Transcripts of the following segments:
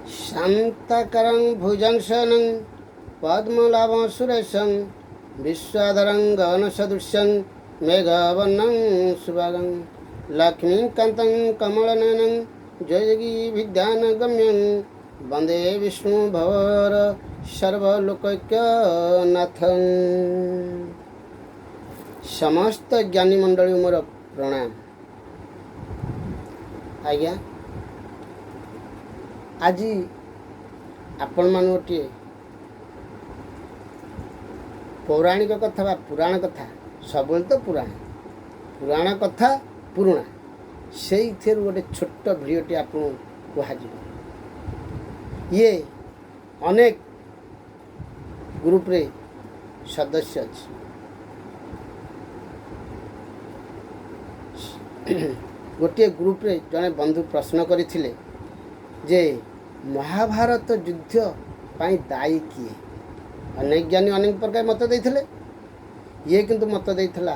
शान्ताकारं भुजंशनं पद्मलाभं सुरेशं विश्वाधरं गगनसदृश्यं मेघवर्णं सुभागं लक्ष्मीकान्तं कमलनयनं जययोगिविद्यानगम्यं वन्दे विष्णुभवर सर्वलोकैकनाथं। ସମସ୍ତ ଜ୍ଞାନୀ ମଣ୍ଡଳୀ, ମୋର ପ୍ରଣାମ ଆଜ୍ଞା। ଆଜି ଆପଣମାନଙ୍କୁ ଗୋଟିଏ ପୌରାଣିକ କଥା ବା ପୁରାଣ କଥା, ସବୁବେଳେ ତ ପୁରାଣ, ପୁରାଣ କଥା ପୁରୁଣା, ସେଇଥିରୁ ଗୋଟେ ଛୋଟ ଭିଡ଼ିଓଟି ଆପଣଙ୍କୁ କୁହାଯିବ। ଇଏ ଅନେକ ଗ୍ରୁପରେ ସଦସ୍ୟ ଅଛି। ଗୋଟିଏ ଗ୍ରୁପରେ ଜଣେ ବନ୍ଧୁ ପ୍ରଶ୍ନ କରିଥିଲେ ଯେ ମହାଭାରତ ଯୁଦ୍ଧ ପାଇଁ ଦାୟୀ କିଏ? ଅନେକ ଜ୍ଞାନୀ ଅନେକ ପ୍ରକାର ମତ ଦେଇଥିଲେ। ଇଏ କିନ୍ତୁ ମତ ଦେଇଥିଲା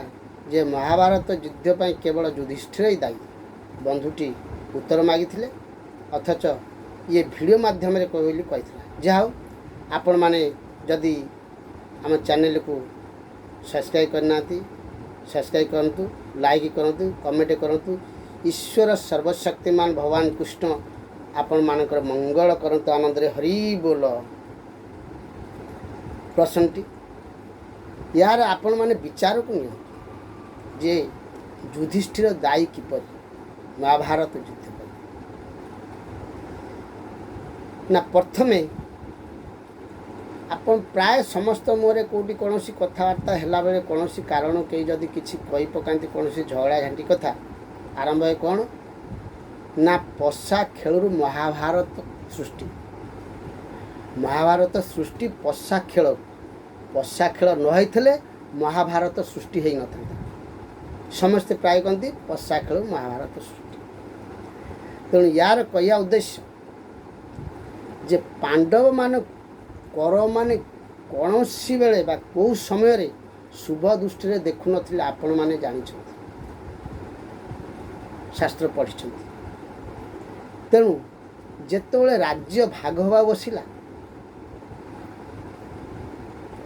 ଯେ ମହାଭାରତ ଯୁଦ୍ଧ ପାଇଁ କେବଳ ଯୁଧିଷ୍ଠିର ହିଁ ଦାୟୀ। ବନ୍ଧୁଟି ଉତ୍ତର ମାଗିଥିଲେ, ଅଥଚ ଇଏ ଭିଡ଼ିଓ ମାଧ୍ୟମରେ କହିବ ବୋଲି କହିଥିଲା। ଯାହା ହଉ, ଆପଣମାନେ ଯଦି ଆମ ଚ୍ୟାନେଲକୁ ସବସ୍କ୍ରାଇବ୍ କରିନାହାନ୍ତି, ସବସ୍କ୍ରାଇବ୍ କରନ୍ତୁ, ଲାଇକ୍ କରନ୍ତୁ, କମେଣ୍ଟ କରନ୍ତୁ। ଈଶ୍ୱର ସର୍ବଶକ୍ତିମାନ ଭଗବାନ କୃଷ୍ଣ ଆପଣମାନଙ୍କର ମଙ୍ଗଳ କରନ୍ତୁ। ଆନନ୍ଦରେ ହରି ବୋଲ। ପ୍ରଶ୍ନଟି ଏହାର ଆପଣମାନେ ବିଚାରକୁ ନିଅନ୍ତୁ ଯେ ଯୁଧିଷ୍ଠିର ଦାୟୀ କିପରି ମହାଭାରତ ଯୁଦ୍ଧ ପାଇଁ? ନା, ପ୍ରଥମେ ଆପଣ ପ୍ରାୟ ସମସ୍ତ ମୁହଁରେ କେଉଁଠି କୌଣସି କଥାବାର୍ତ୍ତା ହେଲାବେଳେ କୌଣସି କାରଣ କେହି ଯଦି କିଛି କହି ପକାନ୍ତି, କୌଣସି ଝଗଡ଼ା ଝାଣ୍ଟି କଥା ଆରମ୍ଭ ହୁଏ କ'ଣ ନା ପଶା ଖେଳରୁ ମହାଭାରତ ସୃଷ୍ଟି। ମହାଭାରତ ସୃଷ୍ଟି ପଶା ଖେଳ। ପଶା ଖେଳ ନ ହେଇଥିଲେ ମହାଭାରତ ସୃଷ୍ଟି ହେଇନଥାନ୍ତା। ସମସ୍ତେ ପ୍ରାୟ କହନ୍ତି ପଶା ଖେଳରୁ ମହାଭାରତ ସୃଷ୍ଟି। ତେଣୁ ୟାର କହିବା ଉଦ୍ଦେଶ୍ୟ ଯେ ପାଣ୍ଡବମାନେ କୌରବମାନେ କୌଣସି ବେଳେ ବା କେଉଁ ସମୟରେ ଶୁଭ ଦୃଷ୍ଟିରେ ଦେଖୁନଥିଲେ, ଆପଣମାନେ ଜାଣିଛନ୍ତି, ଶାସ୍ତ୍ର ପଢ଼ିଛନ୍ତି। ତେଣୁ ଯେତେବେଳେ ରାଜ୍ୟ ଭାଗ ହେବା ବସିଲା,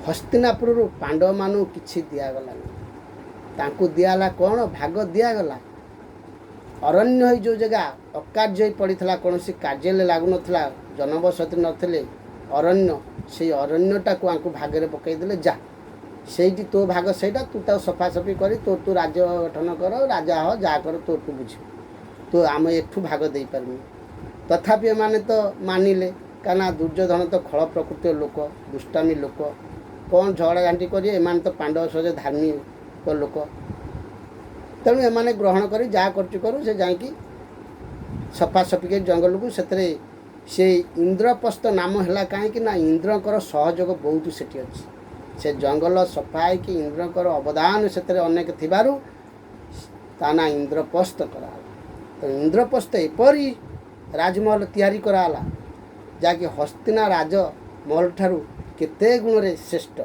ହସ୍ତିନାପୁରରୁ ପାଣ୍ଡବମାନଙ୍କୁ କିଛି ଦିଆଗଲାନି। ତାଙ୍କୁ ଦିଆଗଲା କ'ଣ? ଭାଗ ଦିଆଗଲା ଅରଣ୍ୟ ହୋଇ ଯେଉଁ ଜାଗା ଅକାର୍ଯ୍ୟ ହୋଇ ପଡ଼ିଥିଲା, କୌଣସି କାର୍ଯ୍ୟରେ ଲାଗୁନଥିଲା, ଜନବସତି ନଥିଲେ, ଅରଣ୍ୟ, ସେଇ ଅରଣ୍ୟଟାକୁ ଆଙ୍କୁ ଭାଗରେ ପକାଇଦେଲେ। ଯା, ସେଇଠି ତୋ ଭାଗ ସେଇଟା, ତୁ ତାକୁ ସଫାସଫି କରି ତୋ ତୁ ରାଜ୍ୟ ଗଠନ କର, ରାଜା ହ, ଯାହା କର ତୋ ତୁ ବୁଝିବୁ, ତୁ ଆମେ ଏଠୁ ଭାଗ ଦେଇପାରିବୁନି। ତଥାପି ଏମାନେ ତ ମାନିଲେ, କାରଣ ଦୁର୍ଯ୍ୟୋଧନ ତ ଖଳ ପ୍ରକୃତିର ଲୋକ, ଦୁଷ୍ଟାମୀ ଲୋକ, କ'ଣ ଝଗଡ଼ା ଝାଣ୍ଟି କରିବେ? ଏମାନେ ତ ପାଣ୍ଡବ ସହଜ ଧାର୍ମିକ ଲୋକ। ତେଣୁ ଏମାନେ ଗ୍ରହଣ କରି ଯାହା କରୁଛୁ କରୁ, ସେ ଯାଇକି ସଫାସଫି କରି ଜଙ୍ଗଲକୁ। ସେଥିରେ ସେ ଇନ୍ଦ୍ରପ୍ରସ୍ଥ ନାମ ହେଲା କାହିଁକି ନା ଇନ୍ଦ୍ରଙ୍କର ସହଯୋଗ ବହୁତ ସେଠି ଅଛି। ସେ ଜଙ୍ଗଲ ସଫା ହେଇକି ଇନ୍ଦ୍ରଙ୍କର ଅବଦାନ ସେଥିରେ ଅନେକ ଥିବାରୁ ତା ନାଁ ଇନ୍ଦ୍ରପ୍ରସ୍ଥ କରାହେଲା। ତ ଇନ୍ଦ୍ରପ୍ରସ୍ଥ ଏପରି ରାଜମହଲ ତିଆରି କରାହେଲା ଯାହାକି ହସ୍ତିନା ରାଜମହଲ ଠାରୁ କେତେ ଗୁଣରେ ଶ୍ରେଷ୍ଠ।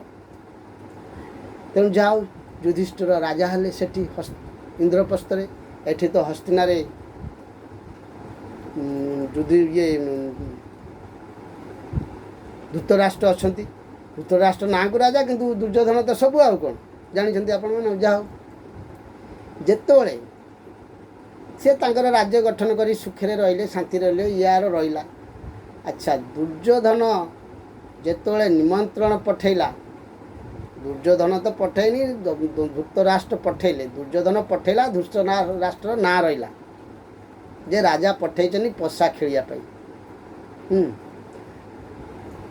ତେଣୁ ଯାହା ହଉ, ଯୁଧିଷ୍ଠିର ରାଜା ହେଲେ ସେଠି ଇନ୍ଦ୍ରପ୍ରସ୍ଥରେ। ଏଠି ତ ହସ୍ତିନାରେ ଯୁଧି ଇଏ ଧୃତରାଷ୍ଟ୍ର ଅଛନ୍ତି। ଧୃତରାଷ୍ଟ୍ର ନାଁକୁ ରାଜା, କିନ୍ତୁ ଦୁର୍ଯ୍ୟୋଧନ ତ ସବୁ, ଆଉ କ'ଣ ଜାଣିଛନ୍ତି ଆପଣମାନେ। ଯାହା ହଉ, ଯେତେବେଳେ ସେ ତାଙ୍କର ରାଜ୍ୟ ଗଠନ କରି ସୁଖରେ ରହିଲେ, ଶାନ୍ତିରେ ରହିଲେ, ୟାର ରହିଲା। ଆଚ୍ଛା, ଦୁର୍ଯ୍ୟୋଧନ ଯେତେବେଳେ ନିମନ୍ତ୍ରଣ ପଠେଇଲା, ଦୁର୍ଯ୍ୟୋଧନ ତ ପଠେଇନି, ଧୃତରାଷ୍ଟ୍ର ପଠେଇଲେ, ଦୁର୍ଯ୍ୟୋଧନ ପଠେଇଲା, ଧୃତରାଷ୍ଟ୍ର ନାଁ ରହିଲା ଯେ ରାଜା ପଠେଇଛନ୍ତି ପଶା ଖେଳିବା ପାଇଁ।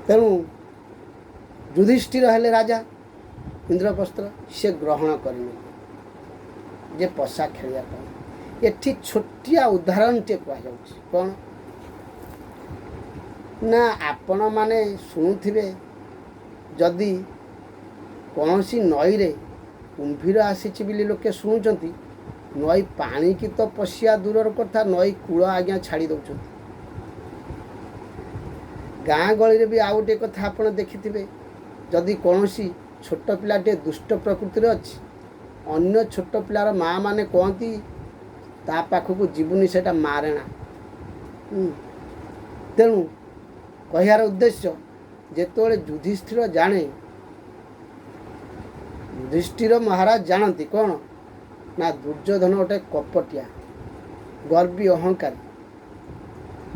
ତେଣୁ ଯୁଧିଷ୍ଠିର ହେଲେ ରାଜା ଇନ୍ଦ୍ରପ୍ରସ୍ଥର, ସେ ଗ୍ରହଣ କରିନେଲେ ଯେ ପଶା ଖେଳିବା ପାଇଁ। ଏଠି ଛୋଟିଆ ଉଦାହରଣଟିଏ କୁହାଯାଉଛି କ'ଣ ନା ଆପଣମାନେ ଶୁଣୁଥିବେ, ଯଦି କୌଣସି ନଈରେ କୁମ୍ଭୀର ଆସିଛି ବୋଲି ଲୋକେ ଶୁଣୁଛନ୍ତି, ନଈ ପାଣିକି ତ ପଶିବା ଦୂରର କଥା, ନଈ କୂଳ ଆଜ୍ଞା ଛାଡ଼ି ଦେଉଛନ୍ତି। ଗାଁ ଗହଳିରେ ବି ଆଉ ଗୋଟିଏ କଥା ଆପଣ ଦେଖିଥିବେ, ଯଦି କୌଣସି ଛୋଟ ପିଲାଟିଏ ଦୁଷ୍ଟ ପ୍ରକୃତିର ଅଛି, ଅନ୍ୟ ଛୋଟ ପିଲାର ମା' ମାନେ କହନ୍ତି ତା ପାଖକୁ ଯିବୁନି, ସେଇଟା ମାରେଣା। ତେଣୁ କହିବାର ଉଦ୍ଦେଶ୍ୟ, ଯେତେବେଳେ ଯୁଧିଷ୍ଠିର ଜାଣେ, ଯୁଧିଷ୍ଠିର ମହାରାଜ ଜାଣନ୍ତି କ'ଣ ନା ଦୁର୍ଯ୍ୟୋଧନ ଗୋଟେ କପଟିଆ, ଗର୍ବୀ, ଅହଙ୍କାରୀ।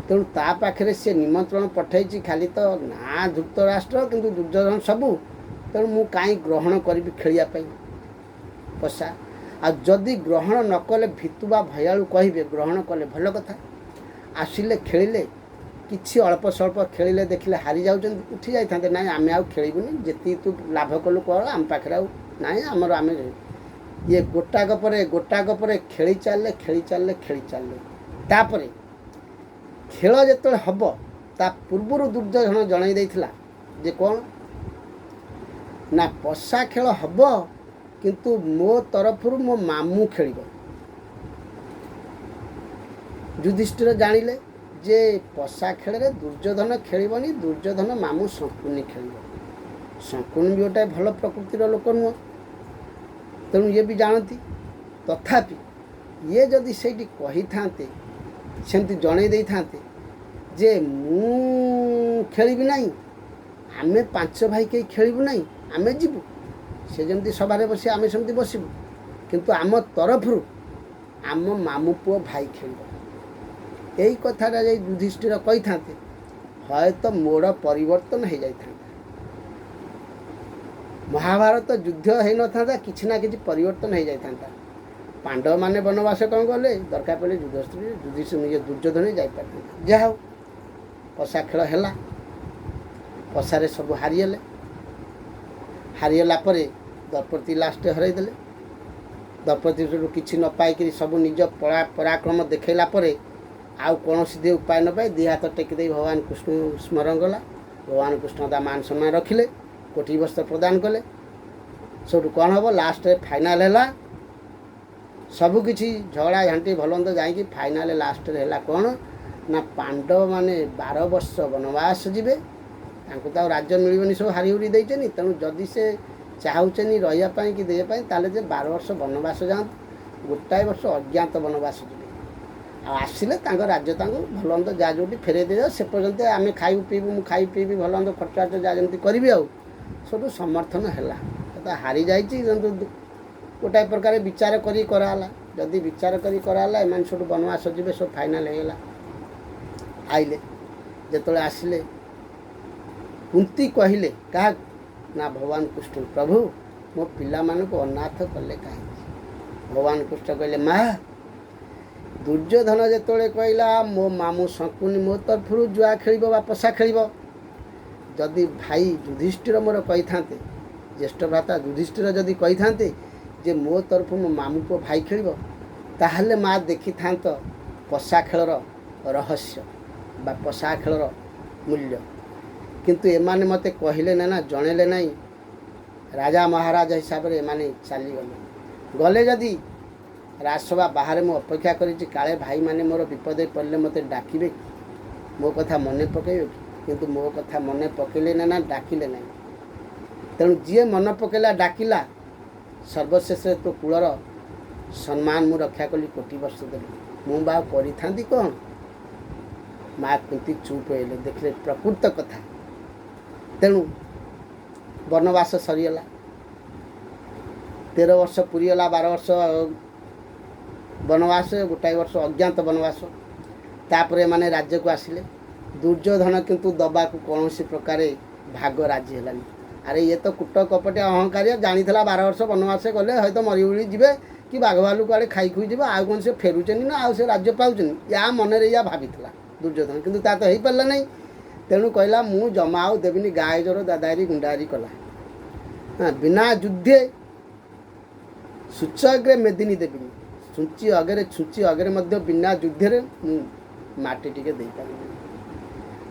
ତେଣୁ ତା ପାଖରେ ସେ ନିମନ୍ତ୍ରଣ ପଠାଇଛି ଖାଲି ତ ନା ଧୃତରାଷ୍ଟ୍ର, କିନ୍ତୁ ଦୁର୍ଯ୍ୟୋଧନ ସବୁ। ତେଣୁ ମୁଁ କାହିଁ ଗ୍ରହଣ କରିବି ଖେଳିବା ପାଇଁ ପଶା? ଆଉ ଯଦି ଗ୍ରହଣ ନ କଲେ ଭୀତୁ ବା ଭୟାଳୁ କହିବେ, ଗ୍ରହଣ କଲେ ଭଲ କଥା, ଆସିଲେ ଖେଳିଲେ କିଛି ଅଳ୍ପ ସ୍ୱଳ୍ପ ଖେଳିଲେ ଦେଖିଲେ ହାରି ଯାଉଛନ୍ତି, ଉଠି ଯାଇଥାନ୍ତେ, ନାଇଁ ଆମେ ଆଉ ଖେଳିବୁନି, ଯେତିକି ତୁ ଲାଭ କଲୁ କର, ଆମ ପାଖରେ ଆଉ ନାହିଁ ଆମର। ଆମେ ଇଏ ଗୋଟାକ ପରେ ଗୋଟାକ ପରେ ଖେଳି ଚାଲିଲେ, ଖେଳି ଚାଲିଲେ, ଖେଳି ଚାଲିଲେ। ତାପରେ ଖେଳ ଯେତେବେଳେ ହେବ ତା ପୂର୍ବରୁ ଦୁର୍ଯ୍ୟୋଧନ ଜଣାଇ ଦେଇଥିଲା ଯେ କ'ଣ ନା ପଶା ଖେଳ ହେବ, କିନ୍ତୁ ମୋ ତରଫରୁ ମୋ ମାମୁଁ ଖେଳିବ। ଯୁଧିଷ୍ଠିର ଜାଣିଲେ ଯେ ପଶା ଖେଳରେ ଦୁର୍ଯ୍ୟୋଧନ ଖେଳିବନି, ଦୁର୍ଯ୍ୟୋଧନ ମାମୁଁ ଶଙ୍କୁନି ଖେଳିବ। ଶଙ୍କୁନି ବି ଗୋଟାଏ ଭଲ ପ୍ରକୃତିର ଲୋକ ନୁହଁ, ତେଣୁ ଇଏ ବି ଜାଣନ୍ତି। ତଥାପି ଇଏ ଯଦି ସେଇଠି କହିଥାନ୍ତେ, ସେମିତି ଜଣେଇ ଦେଇଥାନ୍ତେ ଯେ ମୁଁ ଖେଳିବି ନାହିଁ, ଆମେ ପାଞ୍ଚ ଭାଇ କେହି ଖେଳିବୁ ନାହିଁ, ଆମେ ଯିବୁ, ସେ ଯେମିତି ସଭାରେ ବସି ଆମେ ସେମିତି ବସିବୁ, କିନ୍ତୁ ଆମ ତରଫରୁ ଆମ ମାମୁଁ ପୁଅ ଭାଇ ଖେଳିବ, ଏଇ କଥାଟା ଯାଇ ଯୁଧିଷ୍ଠିର କହିଥାନ୍ତେ, ହୁଏତ ମୋଡ଼ ପରିବର୍ତ୍ତନ ହେଇଯାଇଥାନ୍ତା, ମହାଭାରତ ଯୁଦ୍ଧ ହେଇନଥାନ୍ତା, କିଛି ନା କିଛି ପରିବର୍ତ୍ତନ ହେଇଯାଇଥାନ୍ତା। ପାଣ୍ଡବମାନେ ବନବାସ କ'ଣ କଲେ, ଦରକାର ପଡ଼ିଲେ ଯୁଧିଷ୍ଠିର ଦୁର୍ଯ୍ୟୋଧନ ଯାଇପାରିଥାନ୍ତା। ଯାହା ହଉ, ପଶା ଖେଳ ହେଲା, ପଶାରେ ସବୁ ହାରିଗଲେ। ହାରିଗଲା ପରେ ଦ୍ରୌପଦୀ ଲାଷ୍ଟ ହରାଇଦେଲେ। ଦ୍ରୌପଦୀ ସେଠୁ କିଛି ନ ପାଇକିରି ସବୁ ନିଜ ପରାକ୍ରମ ଦେଖାଇଲା ପରେ ଆଉ କୌଣସି ଦେଇ ଉପାୟ ନ ପାଇ ଦୁଇ ହାତ ଟେକି ଦେଇ ଭଗବାନ କୃଷ୍ଣ ସ୍ମରଣ କଲା। ଭଗବାନ କୃଷ୍ଣ ତା ମାନ ସମ୍ମାନ ରଖିଲେ, କୋଟି ବସ୍ତ୍ର ପ୍ରଦାନ କଲେ। ସେଠୁ କ'ଣ ହେବ, ଲାଷ୍ଟରେ ଫାଇନାଲ୍ ହେଲା ସବୁକିଛି, ଝଗଡ଼ା ଝାଣ୍ଟି ଭଲ ମନ୍ଦ ଯାଇକି ଫାଇନାଲ୍ ଲାଷ୍ଟରେ ହେଲା କ'ଣ ନା ପାଣ୍ଡବମାନେ 12 ବର୍ଷ ବନବାସ ଯିବେ, ତାଙ୍କୁ ତ ଆଉ ରାଜ୍ୟ ମିଳିବନି, ସବୁ ହାରି ହୁରି ଦେଇଛନ୍ତି। ତେଣୁ ଯଦି ସେ ଚାହୁଁଛନ୍ତି ରହିବା ପାଇଁ କି ଦେବା ପାଇଁ, ତାହେଲେ ଯେ 12 ବର୍ଷ ବନବାସ ଯାଆନ୍ତୁ, ଗୋଟାଏ ବର୍ଷ ଅଜ୍ଞାତ ବନବାସ ଯିବେ, ଆଉ ଆସିଲେ ତାଙ୍କ ରାଜ୍ୟ ତାଙ୍କୁ ଭଲ ମନ୍ଦ ଯାହା ଯେଉଁଠି ଫେରାଇ ଦେଇଦେବ, ସେ ପର୍ଯ୍ୟନ୍ତ ଆମେ ଖାଇବୁ ପିଇବୁ, ମୁଁ ଖାଇ ପିଇବି, ଭଲ ମନ୍ଦ ଖର୍ଚ୍ଚ ବାର୍ଚ୍ଚ ଯାହା ଯେମିତି କରିବି। ଆଉ ସେଠୁ ସମର୍ଥନ ହେଲା। ତ ହାରି ଯାଇଛି, କିନ୍ତୁ ଗୋଟାଏ ପ୍ରକାର ବିଚାର କରି କରାହେଲା। ଯଦି ବିଚାର କରି କରାହେଲା, ଏମାନେ ସେଠୁ ବନବାସ ଯିବେ, ସବୁ ଫାଇନାଲ୍ ହେଇଗଲା। ଆଇଲେ, ଯେତେବେଳେ ଆସିଲେ କୁନ୍ତି କହିଲେ କାହାକୁ ନା ଭଗବାନ କୃଷ୍ଣ, ପ୍ରଭୁ ମୋ ପିଲାମାନଙ୍କୁ ଅନାଥ କଲେ କାହିଁକି? ଭଗବାନ କୃଷ୍ଣ କହିଲେ, ମା, ଦୁର୍ଯ୍ୟୋଧନ ଯେତେବେଳେ କହିଲା ମୋ ମାମୁଁ ଶଙ୍କୁନି ମୋ ତରଫରୁ ଜୁଆ ଖେଳିବ ବା ପଶା ଖେଳିବ, ଯଦି ଭାଇ ଯୁଧିଷ୍ଠିର ମୋର କହିଥାନ୍ତେ, ଜ୍ୟେଷ୍ଠ ଭ୍ରାତା ଯୁଧିଷ୍ଠିର ଯଦି କହିଥାନ୍ତେ ଯେ ମୋ ତରଫରୁ ମୋ ମାମୁଁ ପୁଅ ଭାଇ ଖେଳିବ, ତାହେଲେ ମା ଦେଖିଥାନ୍ତ ପଶା ଖେଳର ରହସ୍ୟ ବା ପଶା ଖେଳର ମୂଲ୍ୟ। କିନ୍ତୁ ଏମାନେ ମୋତେ କହିଲେ ନା, ଜଣେଇଲେ ନାହିଁ, ରାଜା ମହାରାଜା ହିସାବରେ ଏମାନେ ଚାଲିଗଲେ। ଗଲେ ଯଦି ରାଜସଭା ବାହାରେ ମୁଁ ଅପେକ୍ଷା କରିଛି, କାଳେ ଭାଇମାନେ ମୋର ବିପଦରେ ପଡ଼ିଲେ ମୋତେ ଡାକିବେ କି, ମୋ କଥା ମନେ ପକାଇବେ କି? କିନ୍ତୁ ମୋ କଥା ମନେ ପକାଇଲେ ନା, ଡାକିଲେ ନାହିଁ। ତେଣୁ ଯିଏ ମନେ ପକାଇଲା ଡାକିଲା, ସର୍ବଶେଷରେ ତୋ କୂଳର ସମ୍ମାନ ମୁଁ ରକ୍ଷା କଲି, କୋଟି ବର୍ଷ ଦେଲି, ମୁଁ ବା କରିଥାନ୍ତି କ'ଣ? ମା କୁନ୍ତି ଚୁପ୍ ହେଲେ, ଦେଖିଲେ ପ୍ରକୃତ କଥା। ତେଣୁ ବନବାସ ସରିଗଲା, 13 ବର୍ଷ ପୁରିଗଲା, 12 ବର୍ଷ ବନବାସ, ଗୋଟାଏ ବର୍ଷ ଅଜ୍ଞାତ ବନବାସ। ତାପରେ ଏମାନେ ରାଜ୍ୟକୁ ଆସିଲେ। ଦୁର୍ଯ୍ୟୋଧନ କିନ୍ତୁ ଦବାକୁ କୌଣସି ପ୍ରକାରେ ଭାଗ ରାଜି ହେଲାନି। ଆରେ ଇଏ ତ କୁଟ କପଟିଆ ଅହଙ୍କାରିଆ, ଜାଣିଥିଲା 12 ବର୍ଷ ବନବାସ ଗଲେ ହୁଏତ ମରି ଉଳି ଯିବେ କି ବାଘ ଭାଲୁ କୁଆଡ଼େ ଖାଇ ଖୁଇ ଯିବେ, ଆଉ କ'ଣ ସେ ଫେରୁଛନ୍ତି ନା ଆଉ ସେ ରାଜ୍ୟ ପାଉଛନ୍ତି, ୟା ମନରେ ୟା ଭାବିଥିଲା ଦୁର୍ଯ୍ୟୋଧନ, କିନ୍ତୁ ତା ତ ହେଇପାରିଲା ନାହିଁ। ତେଣୁ କହିଲା ମୁଁ ଜମା ଆଉ ଦେବିନି, ଗାଈ ଜୋର ଦାଦାଗିରି ଗୁଣ୍ଡାଗିରି କଲା। ହଁ, ବିନା ଯୁଦ୍ଧେ ସୂଚ ଅଗ୍ରେ ମେଦିନୀ ଦେବିନି, ଛୁଞ୍ଚି ଅଗରେ ଛୁଞ୍ଚି ଅଗରେ ମଧ୍ୟ ବିନା ଯୁଦ୍ଧରେ ମୁଁ ମାଟି ଟିକେ ଦେଇପାରିବିନି।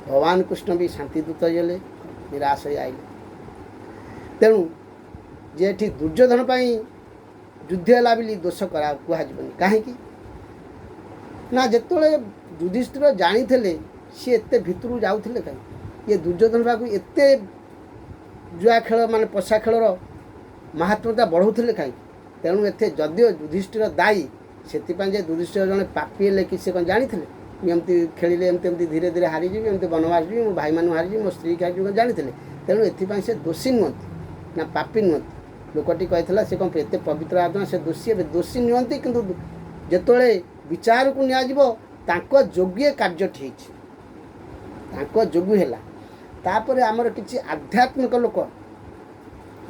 ଭଗବାନ କୃଷ୍ଣ ବି ଶାନ୍ତିଦୂତ ହେଇଗଲେ, ନିରାଶ ହେଇ ଆଇଲେ। ତେଣୁ ଯେ ଏଠି ଦୁର୍ଯ୍ୟୋଧନ ପାଇଁ ଯୁଦ୍ଧ ହେଲା ବୋଲି ଦୋଷ କୁହାଯିବନି। କାହିଁକି ନା ଯେତେବେଳେ ଯୁଧିଷ୍ଠିର ଜାଣିଥିଲେ ସିଏ ଏତେ ଭିତରୁ ଯାଉଥିଲେ କାହିଁକି, ଇଏ ଦୁର୍ଯ୍ୟୋଧନ ପାଖକୁ ଏତେ ଜୁଆ ଖେଳ ମାନେ ପଶା ଖେଳର ମହାତ୍ମତା ବଢ଼ଉଥିଲେ କାହିଁକି? ତେଣୁ ଏତେ ଯଦିଓ ଯୁଧିଷ୍ଠିର ଦାୟୀ, ସେଥିପାଇଁ ଯେ ଯୁଧିଷ୍ଠିର ଜଣେ ପାପୀ ହେଲେ କି ସେ କ'ଣ ଜାଣିଥିଲେ? ଏମିତି ଖେଳିଲେ ଏମିତି ଏମିତି ଧୀରେ ଧୀରେ ହାରିଯିବି, ଏମିତି ବନବାସ ଯିବି, ମୋ ଭାଇମାନଙ୍କୁ ହାରିଯିବି, ମୋ ସ୍ତ୍ରୀ ହାରିଯିବି, ଜାଣିଥିଲେ। ତେଣୁ ଏଥିପାଇଁ ସେ ଦୋଷୀ ନୁହନ୍ତି ନା ପାପୀ ନୁହନ୍ତି। ଲୋକଟି କହିଥିଲା ସେ କ'ଣ ଏତେ ପବିତ୍ର ଆତ୍ମା, ସେ ଦୋଷୀ ଏବେ ଦୋଷୀ ନୁହନ୍ତି, କିନ୍ତୁ ଯେତେବେଳେ ବିଚାରକୁ ନିଆଯିବ ତାଙ୍କ ଯୋଗ୍ୟ କାର୍ଯ୍ୟଟି ହେଇଛି, ତାଙ୍କ ଯୋଗୁଁ ହେଲା। ତାପରେ ଆମର କିଛି ଆଧ୍ୟାତ୍ମିକ ଲୋକ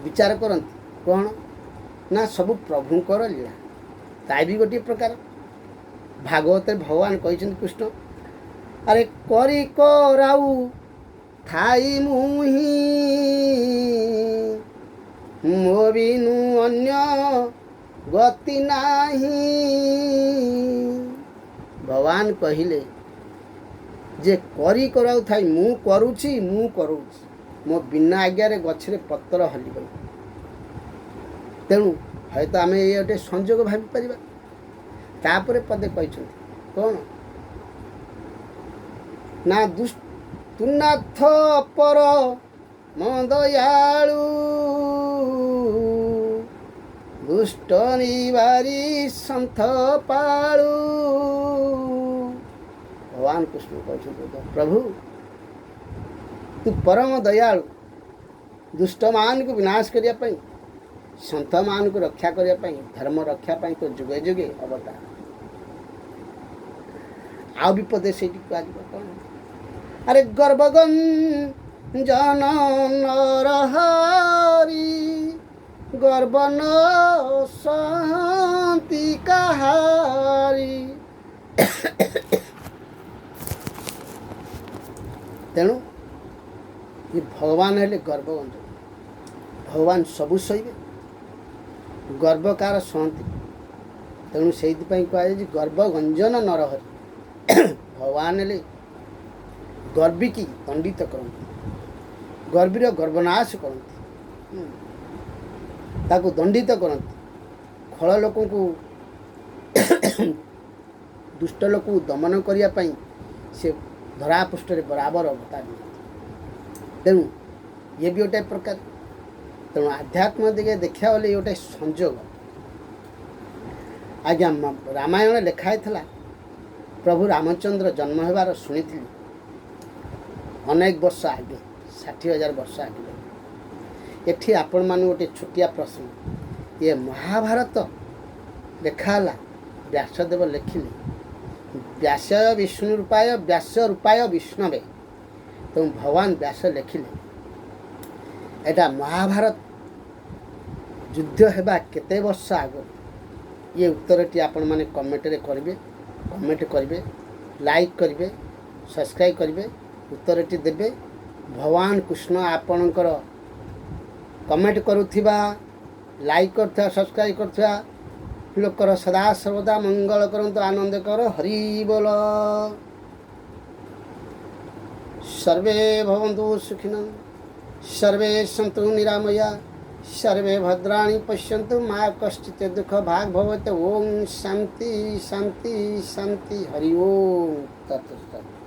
ବିଚାର କରନ୍ତି କ'ଣ ନା ସବୁ ପ୍ରଭୁଙ୍କର ଲୀଳା, ତା ବି ଗୋଟିଏ ପ୍ରକାର। ଭାଗବତରେ ଭଗବାନ କହିଛନ୍ତି କୃଷ୍ଣ, ଆରେ କରି କରାଉ ଥାଇ ମୁହିଁ, ମୋ ବିନୁ ଅନ୍ୟ ଗତି ନାହିଁ। ଭଗବାନ କହିଲେ ଯେ କରି କରାଉଥାଇ, ମୁଁ କରୁଛି, ମୁଁ କରୁଛି, ମୋ ବିନା ଆଜ୍ଞାରେ ଗଛରେ ପତ୍ର ହଲିବନି। ତେଣୁ ହୁଏତ ଆମେ ଏଇ ଗୋଟେ ସଂଯୋଗ ଭାବିପାରିବା। ତାପରେ ପଦେ କହିଛନ୍ତି କ'ଣ ନା ଦୁନାଥ ପର ମଦୟାଳୁ, ଦୁଷ୍ଟ ନିବାରୀ ସନ୍ଥ ପାଳୁ। ଭଗବାନ କୃଷ୍ଣ କହିଛନ୍ତି ପ୍ରଭୁ ତୁ ପରମ ଦୟାଳୁ, ଦୁଷ୍ଟମାନଙ୍କୁ ବିନାଶ କରିବା ପାଇଁ, ସନ୍ଥମାନଙ୍କୁ ରକ୍ଷା କରିବା ପାଇଁ, ଧର୍ମ ରକ୍ଷା ପାଇଁ ତୋ ଯୁଗେ ଯୁଗେ ଅବତାର। ଆଉ ବି ପଦେ ସେଇଠି କୁହାଯିବ କ'ଣ, ଆରେ ଗର୍ଭଗଞ୍ଜନ ନରହରି, ଗର୍ବ ନ ସହନ୍ତି କାହାରି। ତେଣୁ ଏ ଭଗବାନ ହେଲେ ଗର୍ଭଗଞ୍ଜନ, ଭଗବାନ ସବୁ ସହିବେ, ଗର୍ବକାର ସହନ୍ତି। ତେଣୁ ସେଇଥିପାଇଁ କୁହାଯାଇଛି ଗର୍ଭଗଞ୍ଜନ ନରହରି। ଭଗବାନ ହେଲେ ଗର୍ବିକି ଦଣ୍ଡିତ କରନ୍ତି, ଗର୍ବୀର ଗର୍ବନାଶ କରନ୍ତି, ତାକୁ ଦଣ୍ଡିତ କରନ୍ତି। ଖଳ ଲୋକଙ୍କୁ, ଦୁଷ୍ଟ ଲୋକଙ୍କୁ ଦମନ କରିବା ପାଇଁ ସେ ଧରାପୃଷ୍ଠରେ ବରାବର ଅବତାର ନିଅନ୍ତି। ତେଣୁ ଇଏ ବି ଗୋଟେ ପ୍ରକାର। ତେଣୁ ଆଧ୍ୟାତ୍ମ ଦିଗେ ଦେଖିବାକୁ ଗଲେ ଇଏ ଗୋଟେ ସଂଯୋଗ। ଆଜ୍ଞା ରାମାୟଣ ଲେଖା ହେଇଥିଲା, ପ୍ରଭୁ ରାମଚନ୍ଦ୍ର ଜନ୍ମ ହେବାର ଶୁଣିଥିଲି ଅନେକ ବର୍ଷ ଆଗେ, 60,000 ବର୍ଷ ଆଗେ। ଏଠି ଆପଣମାନଙ୍କୁ ଗୋଟେ ଛୋଟିଆ ପ୍ରଶ୍ନ, ଇଏ ମହାଭାରତ ଲେଖା ହେଲା, ବ୍ୟାସଦେବ ଲେଖିଲେ, ବ୍ୟାସ ବିଷ୍ଣୁ ରୂପାୟ ବ୍ୟାସ ରୂପାୟ ବିଷ୍ଣବେ। ତେଣୁ ଭଗବାନ ବ୍ୟାସ ଲେଖିଲେ। ଏଇଟା ମହାଭାରତ ଯୁଦ୍ଧ ହେବା କେତେ ବର୍ଷ ଆଗରୁ? ଇଏ ଉତ୍ତରଟି ଆପଣମାନେ କମେଣ୍ଟରେ କରିବେ, କମେଣ୍ଟ କରିବେ, ଲାଇକ୍ କରିବେ, ସବସ୍କ୍ରାଇବ୍ କରିବେ, ଉତ୍ତରଟି ଦେବେ। ଭଗବାନ କୃଷ୍ଣ ଆପଣଙ୍କର କମେଣ୍ଟ କରୁଥିବା, ଲାଇକ୍ କରୁଥିବା, ସବସ୍କ୍ରାଇବ୍ କରୁଥିବା ଲୋକର ସଦା ସର୍ବଦା ମଙ୍ଗଳ କରନ୍ତୁ, ଆନନ୍ଦ କର। ହରି ବୋଲ। ସର୍ବେ ଭବନ୍ତୁ ସୁଖିନଃ, ସର୍ବେ ସନ୍ତୁ ନିରାମୟା, ସର୍ବେ ଭଦ୍ରାଣି ପଶ୍ୟନ୍ତୁ, ମା କଶ୍ଚିତ ଦୁଃଖ ଭାଗ ଭବତ୍। ଓಂ ଶାନ୍ତି ଶାନ୍ତି ଶାନ୍ତି। ହରି ଓಂ ତତ୍ ସତ୍।